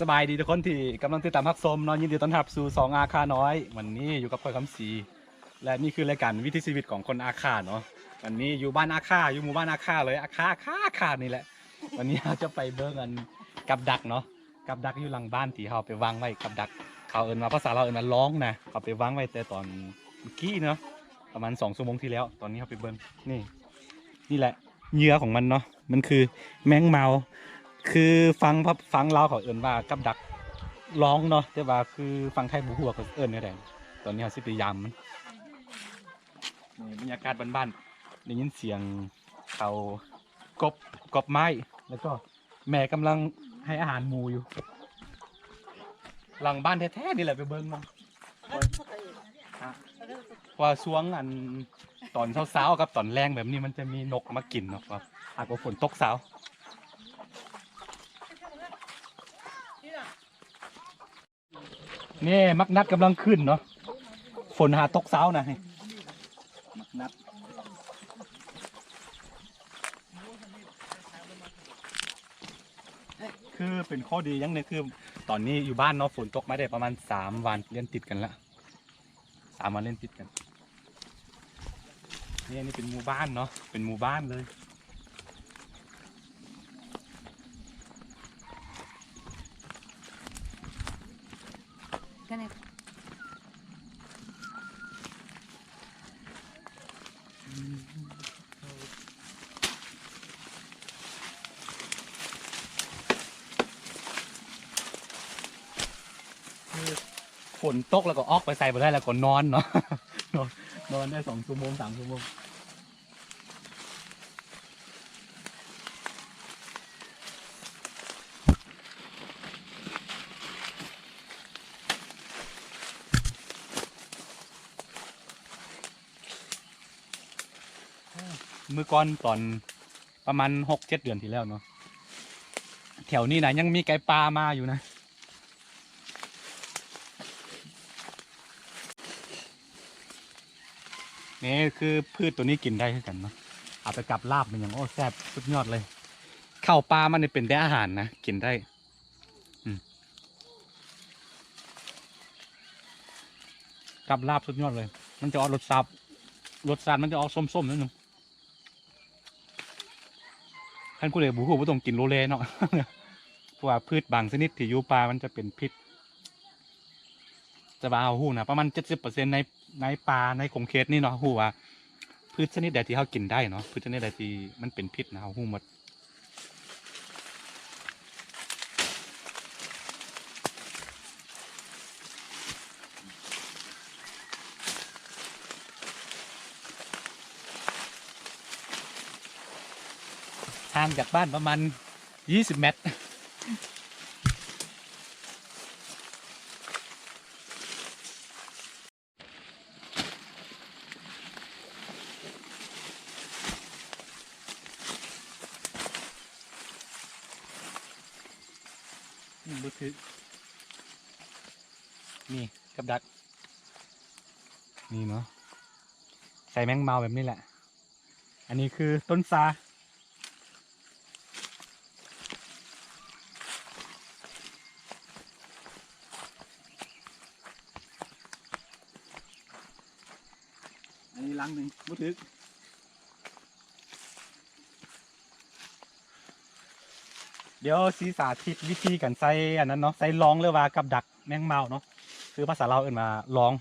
ສະບາຍດີທຸກຄົນທີ່ກຳລັງຕິດຕາມຮັບຊົມເນາະ, ຍິນດີຕ້ອນຮັບສູ່ຊ່ອງອາຄານ້ອຍ. ວັນນີ້ຢູ່ກັບຂ້ອຍຄຳສີ ແລະ ນີ້ຄືລາຍການວິຖີຊີວິດຂອງຄົນອາຄາເນາະ. ວັນນີ້ຢູ່ບ້ານອາຄາ ຢູ່ໝູ່ບ້ານອາຄາເລີຍ ອາຄາ ອາຄາ ອາຄານີ້ແຫຼະ. ວັນນີ້ເຮົາຈະໄປເບິ່ງອັນກັບດັກເນາະ, ກັບດັກຢູ່ຫຼັງບ້ານທີ່ເຮົາໄປວາງໄວ້. ກັບດັກ ເຂົາເອີ້ນວ່າ ພາສາລາວເອີ້ນວ່າລອງນະ, ເຂົາໄປວາງໄວ້ແຕ່ຕອນເມື່ອກີ້ເນາະ, ປະມານສອງຊົ່ວໂມງທີ່ແລ້ວ. ຕອນນີ້ເຮົາໄປເບິ່ງ ນີ້ ນີ້ແຫຼະ ເຫຍື່ອຂອງມັນເນາະ ມັນຄືແມງເມົາ. ຄືຝັ່ງ ຝັ່ງລາວເຂົາເອີ້ນວ່າກັບດັກລອງເນາະ, ແຕ່ວ່າຄືຝັ່ງໄທບໍ່ຮູ້ວ່າເຂົາເອີ້ນແນວໃດ. ຕອນນີ້ເຮົາຊິໄປຢາມມັນ. ນີ້ບັນຍາກາດບ້ານໆ ໄດ້ຍິນສຽງເຂົາກົບ ກົບໄມ້ ແລ້ວກໍແມ່ກຳລັງໃຫ້ອາຫານໝູຢູ່ ຫຼັງບ້ານແທ້ໆນີ້ແຫຼະ. ໄປເບິ່ງເນາະ. ເພາະວ່າຊ່ວງອັນຕອນເຊົ້າໆກັບຕອນແລງແບບນີ້ ມັນຈະມີນົກມາກິນເນາະ, ວ່າຫາກວ່າຝົນຕົກຊາວ. ນີ້ໝາກນັດກຳລັງຂຶ້ນເນາະ, ຝົນຫາຕົກຊາວນະ. ນີ້ໝາກນັດ ຄືເປັນຂໍ້ດີຢ່າງໜຶ່ງ ຄືຕອນນີ້ຢູ່ບ້ານເນາະ ຝົນຕົກມາໄດ້ປະມານສາມວັນລຽນຕິດກັນລະ, ສາມວັນລຽນຕິດກັນ. ນີ້ ອັນນີ້ເປັນໝູ່ບ້ານເນາະ, ເປັນໝູ່ບ້ານເລີຍ. ຝົນຕົກແລ້ວກໍອອກໄປໃສບໍ່ໄດ້ ແລ້ວກໍນອນເນາະ, ນອນ ນອນໄດ້ສອງຊົ່ວໂມງ ສາມຊົ່ວໂມງ. ມື້ກ່ອນຕອນປະມານຫົກເຈັດເດືອນທີ່ແລ້ວເນາະ, ແຖວນີ້ນະຍັງມີໄກ່ປ່າມາຢູ່ນະ. ນີ້ຄືພືດໂຕນີ້ກິນໄດ້ຄືກັນເນາະ, ເອົາໄປກັບລາບມັນຫຍັງ ໂອ້ ແຊບສຸດຍອດເລີຍ. ເຂົ້າປ່າມັນນີ້ເປັນແຕ່ອາຫານນະ ກິນໄດ້. ອືມ ກັບລາບສຸດຍອດເລີຍ, ມັນຈະອອກລົດຊາດ ລົດຊາດມັນຈະອອກສົ້ມໆໜ້ອຍໜຶ່ງ. ຄັນຜູ້ໃດບໍ່ຮູ້ ບໍ່ຕ້ອງກິນໂລເລເນາະ, ເພາະວ່າພືດບາງຊະນິດທີ່ຢູ່ປ່າມັນຈະເປັນພິດ. ແຕ່ວ່າເຮົາຮູ້ນະ ປະມານເຈັດສິບເປີເຊັນໃນ ໃນປ່າໃນຂົງເຂດນີ້ເນາະ ຮູ້ວ່າພືດຊະນິດໃດທີ່ເຮົາກິນໄດ້ເນາະ, ພືດຊະນິດໃດທີ່ມັນເປັນພິດນະ ເຮົາຮູ້ໝົດ. ຫ່າງຈາກບ້ານປະມານຊາວແມັດ. ນີ້ ບໍ່ຖືກ ນີ້ກັບດັກ ນີ້ເນາະ, ໃສ່ແມງເມົາແບບນີ້ແຫຼະ. ອັນນີ້ຄືຕົ້ນຊາ. ອັນນີ້ລັງໜຶ່ງ ບໍ່ຖືກ. ດຽວຊິສາທິດວິທີການໃສ່ອັນນັ້ນເນາະ, ໃສ່ລອງ ຫຼືວ່າກັບດັກແມງເມົາເນາະ, ຄືພາສາລາວເອີ້ນວ່າລອງ.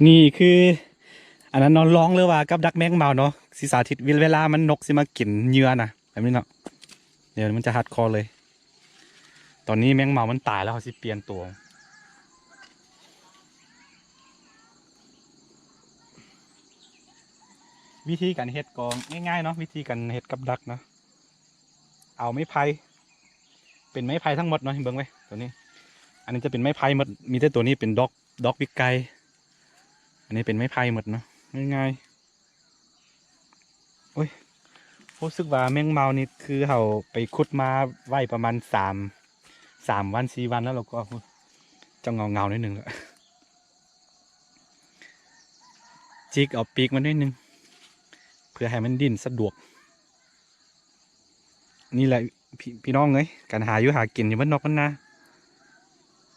ນີ້ຄືອັນນັ້ນເນາະ, ລອງ ຫຼືວ່າກັບດັກແມງເມົາເນາະ, ຊິສາທິດເວ ເວລາມັນ ນົກຊິມາກິນເຫຍື່ອນະ ແບບນີ້ເນາະ. ດຽວມັນຈະຮັດຄໍເລີຍ. ຕອນນີ້ແມງເມົາມັນຕາຍແລ້ວ, ເຮົາຊິປ່ຽນໂຕ. ວິທີການເຮັດກໍງ່າຍໆເນາະ, ວິທີການເຮັດກັບດັກເນາະ. ເອົາໄມ້ໄຜ່ ເປັນໄມ້ໄຜ່ທັງໝົດເນາະ, ໃຫ້ເບິ່ງໄວ້ໂຕນີ້. ອັນນີ້ຈະເປັນໄມ້ໄຜ່ໝົດ, ມີແຕ່ໂຕນີ້ເປັນດອກ ດອກປີກໄກ່. ອັນນີ້ເປັນໄມ້ໄຜ່ໝົດເນາະ, ງ່າຍໆ. ໂອ້ຍ ຮູ້ສຶກວ່າແມງເມົານີ້ຄືເຮົາໄປຂຸດມາໄວ້ປະມານສາມ ສາມວັນ ສີ່ວັນແລ້ວ, ແລ້ວກໍຈະເຫງົາໆໜ້ອຍໜຶ່ງແຫຼະ. ຈິກເອົາປີກມັນໜ້ອຍໜຶ່ງ ເພື່ອໃຫ້ມັນດີ້ນສະດວກ. ນີ້ແຫຼະ ພີ່ ພີ່ນ້ອງເອີຍ, ການຫາຢູ່ຫາກິນຢູ່ບ້ານນອກບ້ານນາ.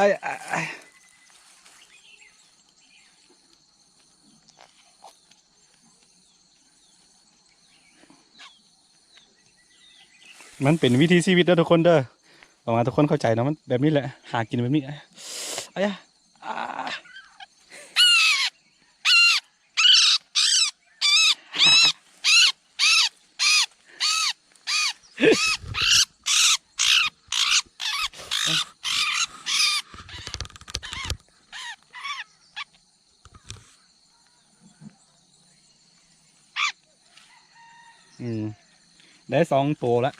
ອ້າຍ ອ້າຍ ອ້າຍ ມັນເປັນວິຖີຊີວິດເດີທຸກຄົນເດີ. ຫວັງວ່າທຸກຄົນເຂົ້າໃຈເນາະ, ມັນແບບນີ້ແຫຼະ ຫາກິນແບບນີ້. ອາຍາ ອາ. ອືມ ໄດ້ສອງໂຕລະ.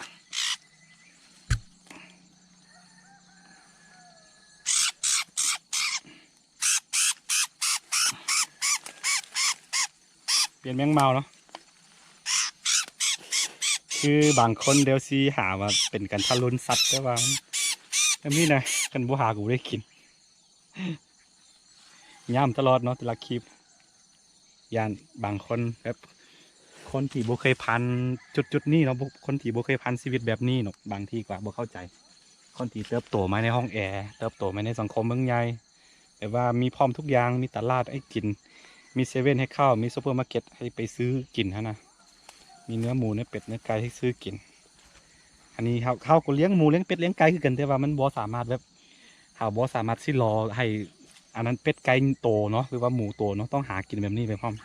ປ່ຽນແມງເມົາເນາະ. ຄືບາງຄົນດຽວຊິຫາວ່າເປັນການທາລຸນສັດ, ແຕ່ວ່າມັນ ອັນນີ້ນະ ຄັນບໍ່ຫາກໍບໍ່ໄດ້ກິນ. ຍາມຕະຫຼອດເນາະ ແຕ່ລະຄລິບ. ຢ້ານບາງຄົນແບບ ຄົນທີ່ບໍ່ເຄີຍຜ່ານຈຸດໆນີ້ເນາະ, ບໍ່ ຄົນທີ່ບໍ່ເຄີຍຜ່ານຊີວິດແບບນີ້ເນາະ, ບາງທີກໍບໍ່ເຂົ້າໃຈ. ຄົນທີ່ເຕີບໂຕມາໃນຫ້ອງແອ, ເຕີບໂຕມາໃນສັງຄົມເມືອງໃຫຍ່, ແບບວ່າມີພ້ອມທຸກຢ່າງ, ມີຕະຫຼາດໃຫ້ກິນ, ມີເຊເວັ່ນໃຫ້ເຂົ້າ, ມີຊຸບເປີມາເກັດໃຫ້ໄປຊື້ກິນຫັ້ນນະ, ມີເນື້ອໝູ, ເນື້ອເປັດ, ເນື້ອໄກ່ໃຫ້ຊື້ກິນ. ອັນນີ້ເຮົາ ເຮົາກໍລ້ຽງໝູ, ລ້ຽງເປັດ, ລ້ຽງໄກ່ຄືກັນ, ແຕ່ວ່າມັນບໍ່ສາມາດແບບ ເຮົາບໍ່ສາມາດຊິລໍໃຫ້ອັນນັ້ນເປັດໄກ່ໂຕເນາະ ຫຼືວ່າໝູໂຕເນາະ, ຕ້ອງຫາກິນແບບນີ້ໄປພ້ອມ.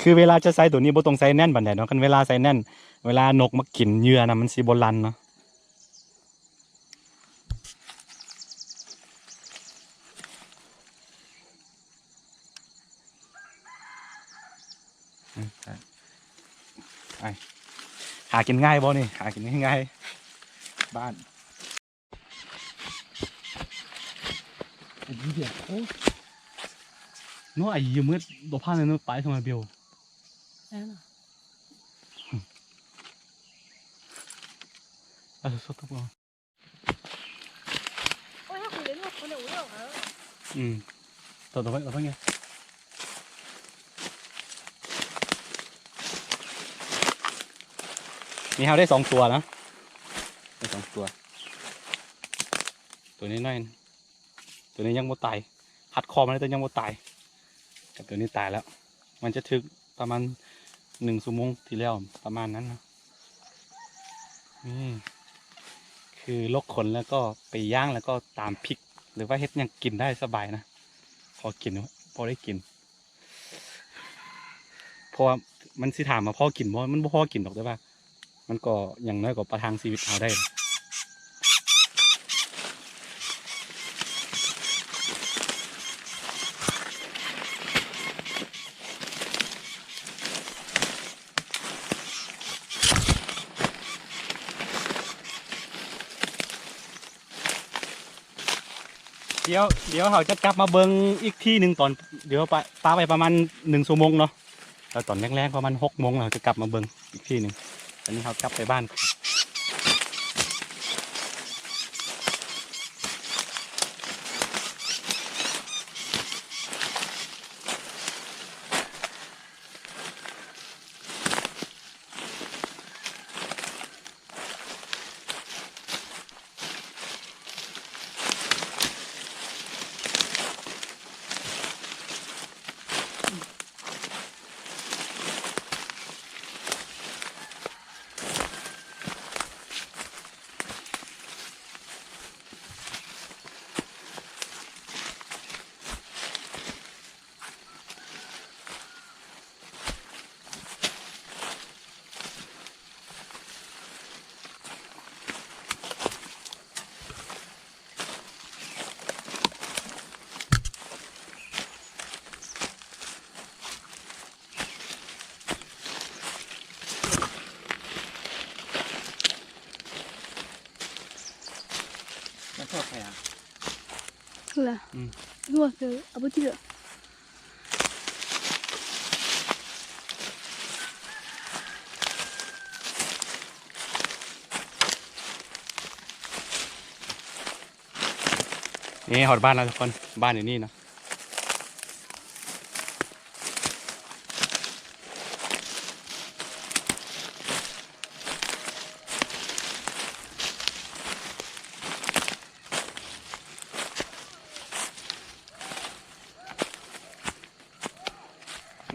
ຄືເວລາຈະໃສ່ໂຕນີ້ບໍ່ຕ້ອງໃສ່ແໜ້ນປານໃດເນາະ, ຄັນເວລາໃສ່ແໜ້ນ ເວລານົກມາກິນເຫຍື່ອນະ ມັນຊິບໍ່ລັ່ນເນາະ. ອືມ ໄປ ຫາກິນງ່າຍບໍ່ນີ້? ຫາກິນງ່າຍໆ ບ້ານ. ໂອ້ ເນາະ ໄອ້ເຫຍື່ອມືດບໍ່ຜ່ານເນາະ ໄປເຂົ້າມາເບວ. ແມ່ນ ອາ ສົດໆ ອືມ ໂຕ ໂຕ ໂຕນີ້ ນີ້ເຮົາໄດ້ສອງຕົວນະ ໄດ້ສອງຕົວ ຕົວນ້ອຍໆ ຕົວນີ້ຍັງບໍ່ຕາຍ ຮັດຄໍມັນແຕ່ຍັງບໍ່ຕາຍ ແຕ່ຕົວນີ້ຕາຍແລ້ວ ມັນຈະຖືກປະມານໜຶ່ງຊົ່ວໂມງທີ່ແລ້ວ ປະມານນັ້ນນະ. ນີ້ຄືລົກຂົນແລ້ວກໍໄປຍ່າງ ແລ້ວກໍຕຳພິກ ຫຼືວ່າເຮັດຫຍັງກິນໄດ້ສະບາຍນະ ພໍກິນ ພໍໄດ້ກິນ ເພາະວ່າມັນຊິຖາມວ່າພໍກິນບໍ່ ມັນບໍ່ພໍກິນດອກ ແຕ່ວ່າມັນກໍຢ່າງໜ້ອຍກໍປະທັງຊີວິດເຮົາໄດ້. ດຽວ ດຽວເຮົາຈະກັບມາເບິ່ງອີກທີໜຶ່ງຕອນ ດຽວປະ ປະໄວ້ປະມານໜຶ່ງຊົ່ວໂມງເນາະ ແລ້ວຕອນແລງໆ ປະມານຫົກໂມງ ເຮົາຈະກັບມາເບິ່ງອີກທີໜຶ່ງ. ຕອນນີ້ເຮົາກັບໄປບ້ານ. ອດແທ້ ລະ ອືມ ຮູ້ວ່າເກີດ ເອົາບໍ່ຕິດ ນີ້ຮອດບ້ານແລ້ວທຸກຄົນ ບ້ານຢູ່ນີ້ເນາະ.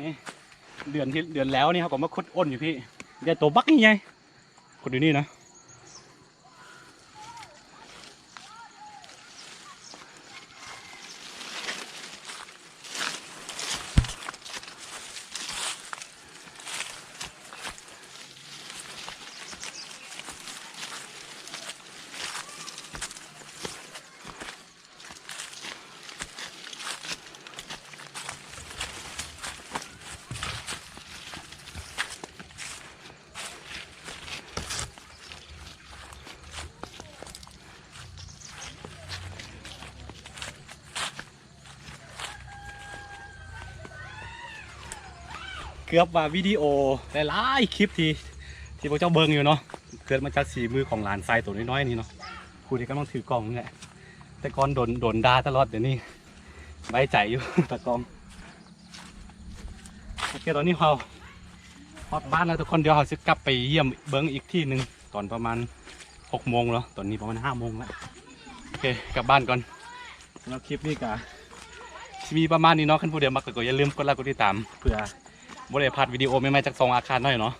ນີ້ ເດືອນທີ່ ເດືອນແລ້ວນີ້ ເຮົາກໍມາຂຸດອົ່ນຢູ່ພີ້ ໄດ້ໂຕບັກໃຫຍ່. ຂຸດຢູ່ນີ້ນະ. ເກືອບວ່າວິດີໂອຫຼາຍໆຄລິບທີ່ ທີ່ພວກເຈົ້າເບິ່ງຢູ່ເນາະ ເກີດມາຈາກສີມືຂອງຫຼານຊາຍໂຕນ້ອຍໆນີ້ເນາະ ຜູ້ທີ່ກຳລັງຖືກ້ອງນີ້ແຫຼະ. ແຕ່ກ່ອນໂດນ ໂດນດ່າຕະຫຼອດ ດຽວນີ້ໄວ້ໃຈຢູ່ຕາກ້ອງ. ໂອເຄ ຕອນນີ້ເຮົາຮອດບ້ານແລ້ວທຸກຄົນ ດຽວເຮົາຊິກັບໄປຢ້ຽມເບິ່ງອີກທີ່ໜຶ່ງ ຕອນປະມານຫົກໂມງເນາະ ຕອນນີ້ປະມານຫ້າໂມງແລ້ວ. ໂອເຄ ກັບບ້ານກ່ອນ. ສຳລັບຄລິບນີ້ກະຊິມີປະມານນີ້ເນາະ ຄັນຜູ້ໃດມັກແລ້ວກໍຢ່າລືມກົດໄລກົດຕິດຕາມ ເພື່ອບໍ່ໄດ້ພາດວິດີໂອໃໝ່ໆຈາກຊ່ອງອາຄາດນ້ອຍເນາະ.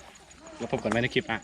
ແລ້ວພົບກັນໃໝ່ໃນຄລິບໜ້າ.